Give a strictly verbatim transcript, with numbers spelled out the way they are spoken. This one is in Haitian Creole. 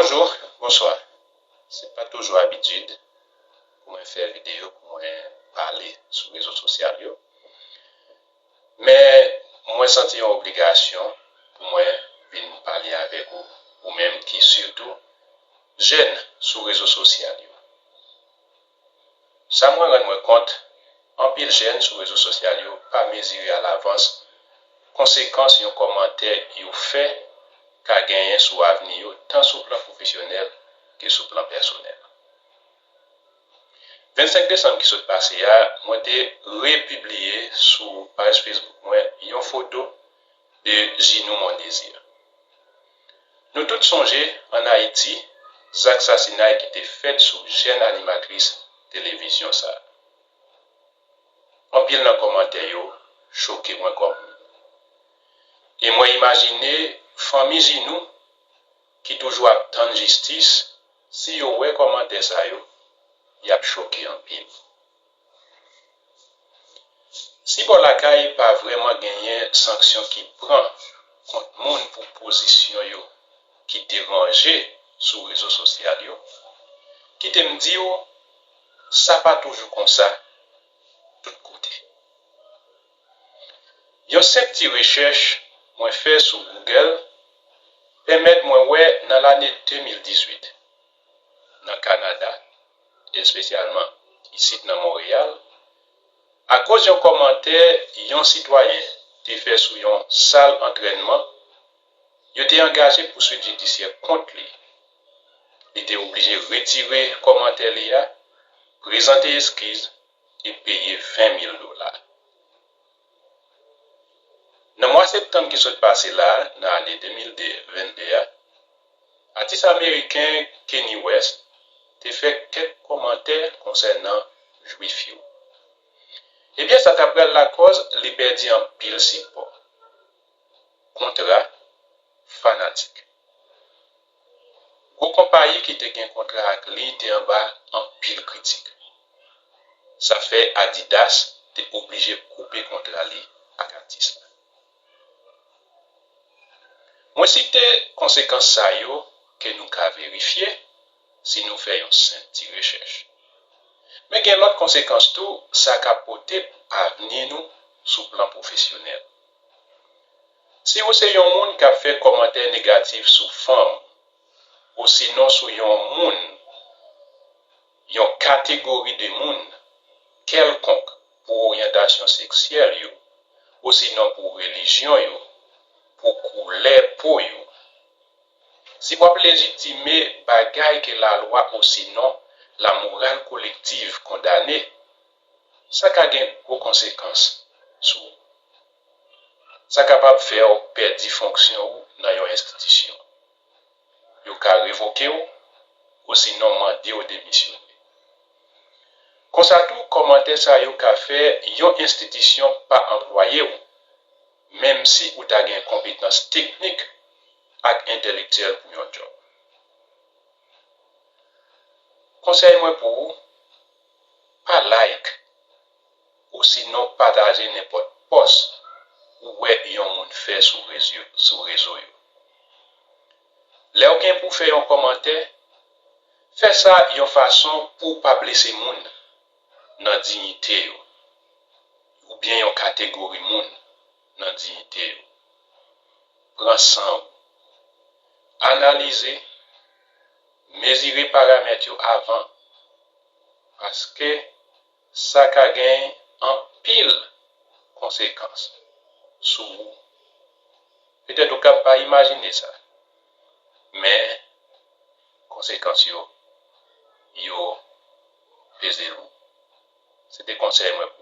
Bonjou, bonswa. Se pa toujou abitid pou mwen fè videyo, pou mwen pale sou rezo sosyal yo. Men, mwen santi yon obligasyon pou mwen vin pale avèk ou, ou menm ki sitou jèn sou rezo sosyal yo. Sa mwen rann mwen kont, anpil jèn sou rezo sosyal yo pa mezire alavans konsekans yon kòmantè yo fè ka genyen sou avni yo, tan sou plan pwofesyonèl ke sou plan pèsonèl. Vennsenk desanm ki sot pase a, mwen te repibliye sou paj Facebook mwen yon foto de Ginou Mon Désir. Nou tout sonje, ann Ayiti, zak sasinay ki te fèt sou jèn animatris televizyon sa a. Anpil nan kòmantè yo choke mwen kòm moun. E mwen imajine fanmi Ginou ki toujou ap tann jistis, si yo wè kòmantè sa yo, y ap choke anpil. Si bò lakay pa vrèman genyen sanksyon ki pran kont moun pou pozisyon yo ki deranje sou rezo sosyal yo, kite m di w, sa pa toujou konsa tout kote. Yon senp ti rechèch mwen fè sou Google pèmèt mwen wè nan lane de mil dizuit, nan Kanada, espesyalman isit nan Monreyal, akoz yon kòmantè yon sitwayen te fè sou yon sal antrènman, yo te angaje pouswit jidisyè kont li. Li te oblije retire kòmantè li a, prezante eskiz e peye ven mil dola. Nan mwa septanm ki sot pase la, nan ane de mil vennde a, atis ameriken Kanye West te fè kèk kòmantè konsènan Jwif yo. Ebyen, sa ta pral lakòz li pèdi anpil sipò, kontra, fanatik. Gwo konpayi ki te gen kontra ak li te anba anpil kritik. Sa fè Adidas te oblije koupe kontra li ak atis la. Mwen site konsekans sa yo ke nou ka verifye si nou fè yon senp ti rechèch. Men gen lòt konsekans tou sa ka pote pou avni nou sou plan pwofesyonèl. Si ou se yon moun k ap fè kòmantè negatif sou fanm, osinon sou yon moun, yon kategori de moun kèlkonk pou oryantasyon seksyèl yo, osinon pou relijyon yo, pou koulè po yo, si w ap lejitime bagay ke lalwa osinon lamoral kolektiv kondane, sa ka gen gwo konsekans sou ou. Sa kapab fè w pèdi fonksyon ou nan yon enstitisyon. Yo ka revoke w, osinon mande w demisyone. Konsa tou, kòmantè sa yo ka fè yon enstitisyon pa anplwaye w, menm si ou ta gen konpetans teknik ak entèlektyèl pou yon djòb. Konsèy mwen pou ou, pa like osinon pataje nenpòt pòs ou wè yon moun fè sou rezo, sou rezo yo. Lè w gen pou w fè yon kòmantè, fè sa yon fason pou w pa blese moun nan diyite yo, oubyen yon kategori moun nan diyite yo. Pran san w. Analize, mezire paramèt yo avan, paske sa ka gen anpil konsekans sou ou. Petèt ou kab pa imajine sa, men konsekans yo, yo peze lou. Se te konsèy mwen